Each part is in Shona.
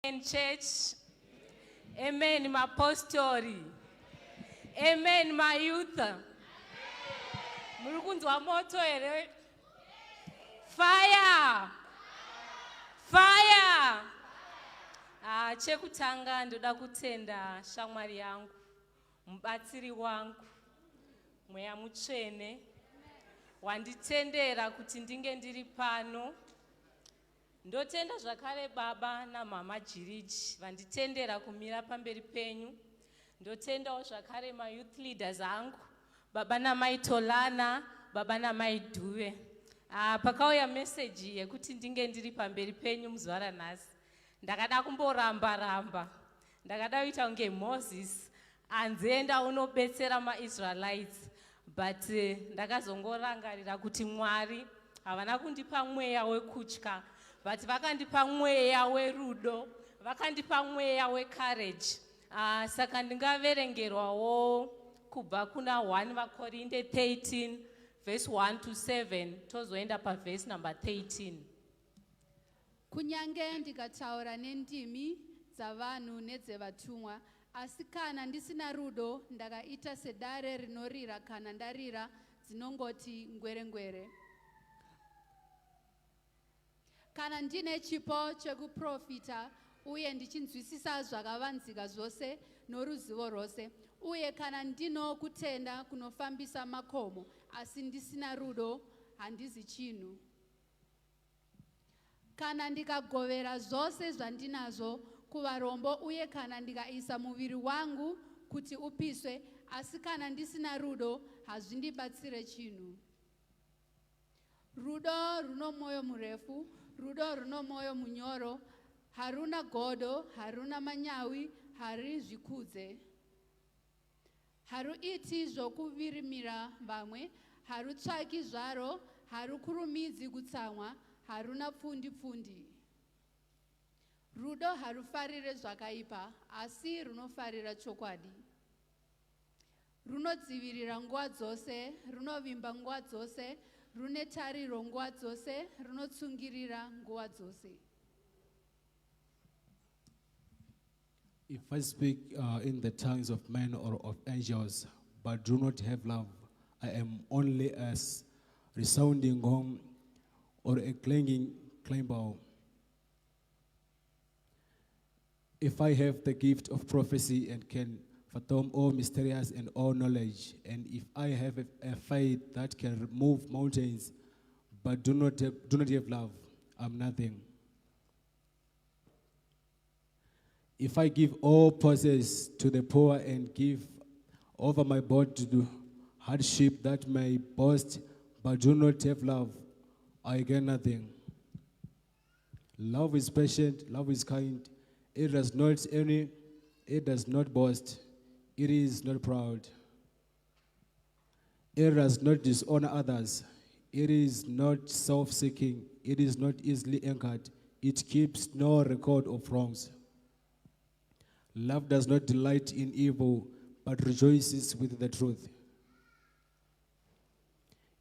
Amen church. Amen mapostori. Amen mayouth. Muri kunzwa moto here? Fire. Fire. Ah, chekutanga ndoda kutenda shamwari yangu, mubatsiri wangu, Mweya Mutsvene wanditendera kuti ndinge ndiri pano. Ndotenda zvakare baba namhamha Jiriji vanditendera kumira pamberi penyu. Ndotendawo zvakare mayouth leaders angu baba namai Tolana, baba namai Dhuve. Ah, pakauya meseji yekuti ndinge ndiri pamberi penyu muzuva ranhasi, ndakada kumboramba ramba. Ndakada kuita kunge Moses anzi enda unobetsera maIsraelites but eh, ndakazongorangarira kuti Mwari havana kundipa mweya wekutya but vakandipa mweya werudo, vakandipa mweya wecourage. Ah, saka ndingaverengerwawo kubva kuna 1 vaKorinde 13 verse 1 to 7 tozoenda pavhesi number 13. Kunyange ndikataura nendimi dzavanhu nedzevatumwa, asi kana ndisina rudo, ndakaita sedare rinorira kana ndarira dzinongoti ngwerengwere. Kana ndine chipo chekuprofita uye ndichinzwisisa zvakavanzika zvose noruzivo rwose, uye kana ndino kutenda kunofambisa makomo, asi ndisina rudo, handizi chinhu. Kana ndikagovera zvose zvandinazvo kuvarombo uye kana ndikaisa muviri wangu kuti upiswe, asi kana ndisina rudo, hazvindibatsire chinhu. Rudo runo mwoyo murefu, rudo runo mwoyo munyoro, haruna godo, haruna manyawi, harizvikudze. Haruiti zvokuvirimira vamwe, harutsvaki zvaro, harukurumidzi kutsamwa, haruna pfundi-pfundi. Rudo harufarire zvakaipa, asi runofarira chokwadi. Runodzivirira nguva dzose, runovimba nguva dzose, rune tariro nguva dzose, runotsungirira nguva dzose. If I speak uh, in the tongues of men or of angels, but do not have love, I am only as resounding gong or a clanging cymbal. If I have the gift of prophecy and can fathom all mysteries and all knowledge, and if I have a, a faith that can remove mountains, but do not have, do not have love, I'm nothing. If I give all possess to the poor and give over my body to the hardship that may boast, but do not have love, I gain nothing. Love is patient, love is kind. It does not any, it does not boast, it is not proud. It does not dishonor others. It is not self seeking. It is not easily angered. It keeps no record of wrongs. Love does not delight in evil, but rejoices with the truth.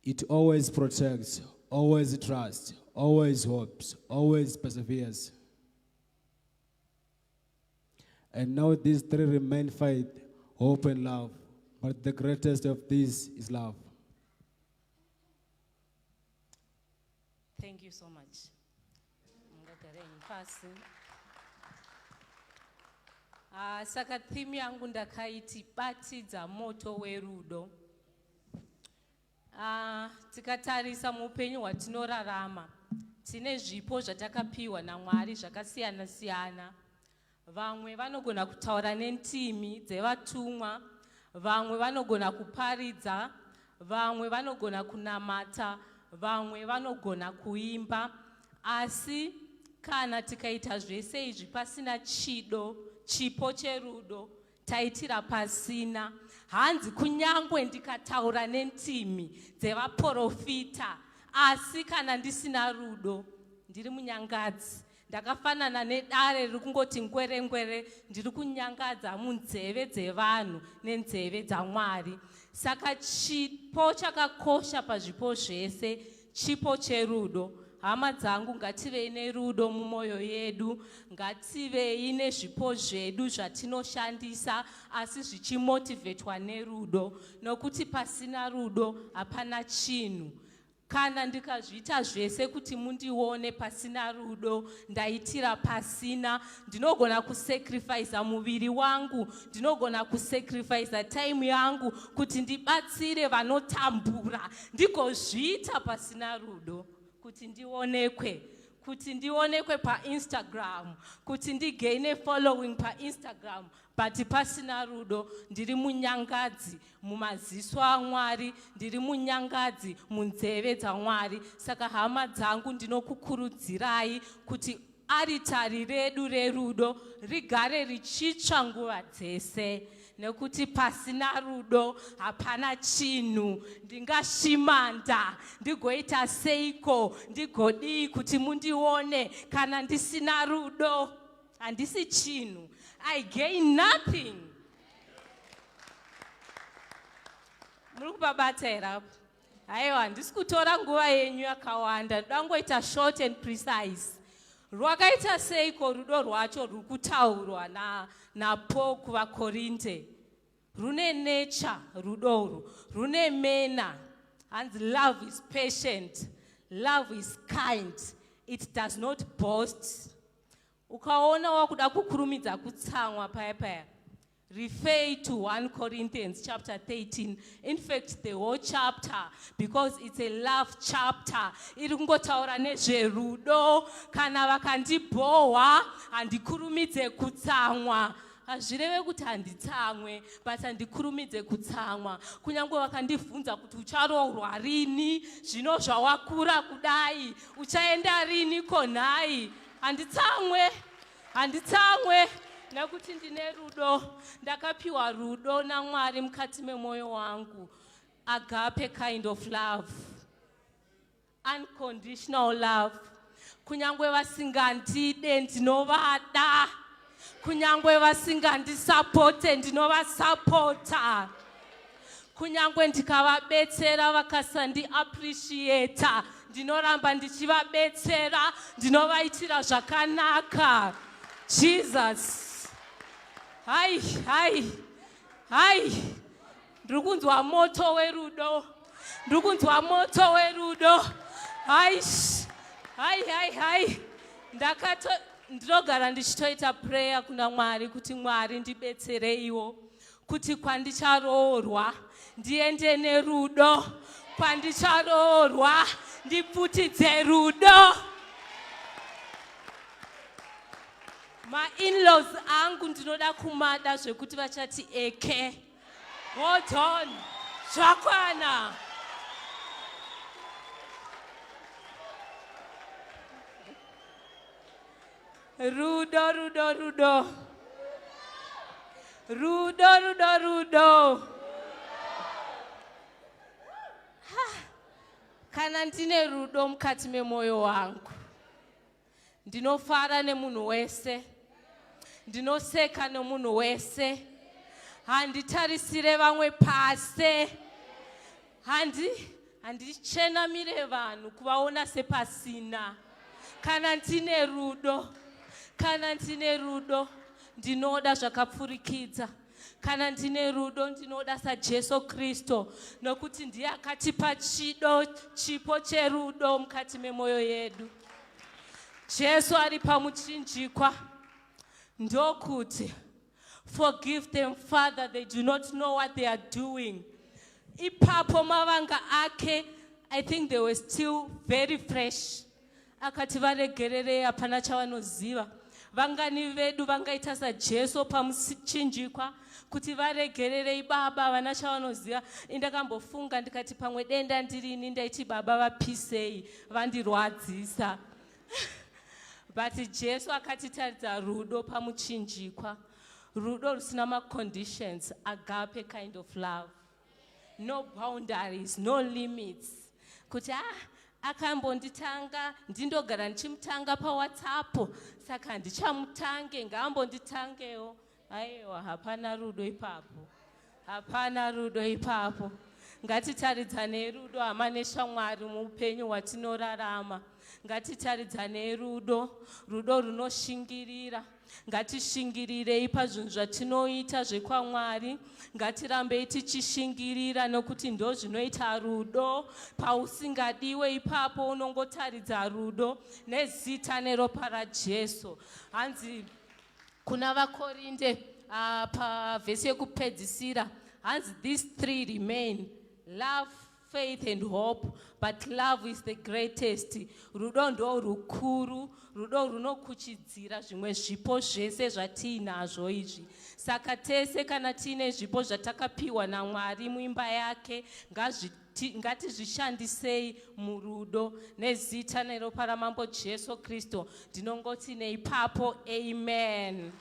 It always protects, always trusts, always hopes, always perseveres. And now these three remain faith, hope, and love. But the greatest of these is love. Thank you so much. Mungagare henyu pasi. Ah, saka theme yangu ndakaiti batidza moto werudo. Ah, tikatarisa muupenyu hwatinorarama tine zvipo zvatakapiwa naMwari zvakasiyana siyana. Vamwe vanogona kutaura nendimi dzevatumwa, vamwe vanogona kuparidza, vamwe vanogona kunamata, vamwe vanogona kuimba. Asi kana tikaita zvese izvi pasina chido, chipo cherudo, taitira pasina. Hanzi kunyangwe ndikataura nendimi dzevaporofita, asi kana ndisina rudo, ndiri munyangadzi. Ndakafanana nedare riri kungoti ngwere ngwere, ndiri kunyangadza munzeve dzevanhu nenzeve dzaMwari. Saka chipo chakakosha pazvipo zvese, chipo cherudo. Hama dzangu, ngativei nerudo mumwoyo yedu. Ngativei nezvipo zvedu zvatinoshandisa, asi zvichimotivetwa nerudo, nokuti pasina rudo hapana chinhu. Kana ndikazviita zvese kuti mundione, pasina rudo ndaitira pasina. Ndinogona kusacrifica muviri wangu, ndinogona kusacrifica time yangu kuti ndibatsire vanotambura, ndigozviita pasina rudo kuti ndionekwe, kuti ndionekwe paInstagram, kuti ndigaine following paInstagram, but pasina rudo ndiri munyangadzi mumaziso aMwari, ndiri munyangadzi munzeve dzaMwari. Saka hama dzangu, ndinokukurudzirai kuti aritari redu rerudo rigare richitsva nguva dzese, nekuti pasina rudo hapana chinhu. Ndingashimanda, ndigoita seiko, ndigodii kuti mundione? Kana ndisina rudo handisi chinhu. I gain nothing. Muri kupabata here apo? Haiwa, handisi kutora nguva yenyu yakawanda, ndoda short and precise. Rwakaita seiko rudo rwacho rwuri kutaurwa naPaul kuvaKorinte? Rune nature rudo urwu, rune manner. Hanzi love is patient, love is kind, it does not boast. Ukaona wakuda kukurumidza kutsamwa paya paya, refer to 1 Corinthians chapter 13, in fact the whole chapter, because it's a love chapter iri kungotaura nezverudo. Kana vakandibhohwa handikurumidze kutsamwa. Hazvireve kuti handitsamwe, but handikurumidze kutsamwa. Kunyange vakandibvunza kuti ucharoorwa rini, zvino zvawakura kudai uchaenda rini konhai, handitsamwe, handitsamwe, nekuti ndine rudo. Ndakapiwa rudo naMwari mukati memwoyo wangu, agape kind of love, unconditional love. Kunyange vasingandide ndinovada, kunyange vasingandisapote ndinovasapota, kunyange ndikavabetsera vakasandiappreciata ndinoramba ndichivabetsera, ndinovaitira zvakanaka. Jesus, hai hai hai, ndiri kunzwa moto werudo, ndiri kunzwa moto werudo. Hai hai hai hai, ndakato ndinogara ndichitoita prayer kuna Mwari kuti Mwari ndibetsereiwo kuti kwandicharoorwa ndiende nerudo, kwandicharoorwa ndipfutidze rudo. Mainlaws angu ndinoda kumada zvekuti vachati eke, hold on, zvakwana. Rudo, rudo, rudo, rudo, rudo, rudo. Ha, kana ndine rudo mukati memwoyo wangu ndinofara nemunhu wese, ndinoseka nomunhu wese, handitarisire vamwe pasi, handichenamire vanhu kuvaona sepasina. Kana ndine rudo, kana ndine rudo ndinoda zvakapfurikidza. Kana ndine rudo ndinoda saJesu Kristu, nokuti ndiye akatipa chido, chipo cherudo mukati memwoyo yedu. Jesu ari pamuchinjikwa ndokuti, "Forgive them, Father, they do not know what they are doing." Ipapo mavanga ake, I think they were still very fresh. Akati, "Varegererei, hapana chavanoziva." Vangani vedu vangaita saJesu pamuchinjikwa kuti, "Varegererei Baba, havana chavanoziva"? Indakambofunga ndikati pamwe denda ndirini ndaiti, "Baba, vapisei, vandirwadzisa." But Jesu akatitaridza rudo pamuchinjikwa, rudo rusina maconditions, agape kind of love, no boundaries, no limits, kuti ah, akambonditanga, ndindogara ndichimutanga paWhatsApp, saka handichamutange, ngaambonditangewo. Aiwa, hapana rudo ipapo, hapana rudo ipapo. Ngatitaridzanei rudo hama neshamwari muupenyu hwatinorarama. Ngatitaridzanei rudo, rudo runoshingirira. Ngatishingirirei pazvinhu zvatinoita zvekwaMwari. Ngatirambei tichishingirira nokuti ndozvinoita rudo. Pausingadiwe ipapo unongotaridza rudo nezita neropa raJesu. Hanzi kuna vaKorinde pavhesi yekupedzisira hanzi, "These three remain: love, faith and hope, but love is the greatest." Rudo ndo rukuru, rudo runokuchidzira zvimwe zvipo zvese zvatiinazvo izvi. Saka tese kana tiine zvipo zvatakapiwa naMwari muimba yake, ngatizvishandisei murudo. Nezita neropa raMambo Jesu Kristu ndinongoti neipapo, amen.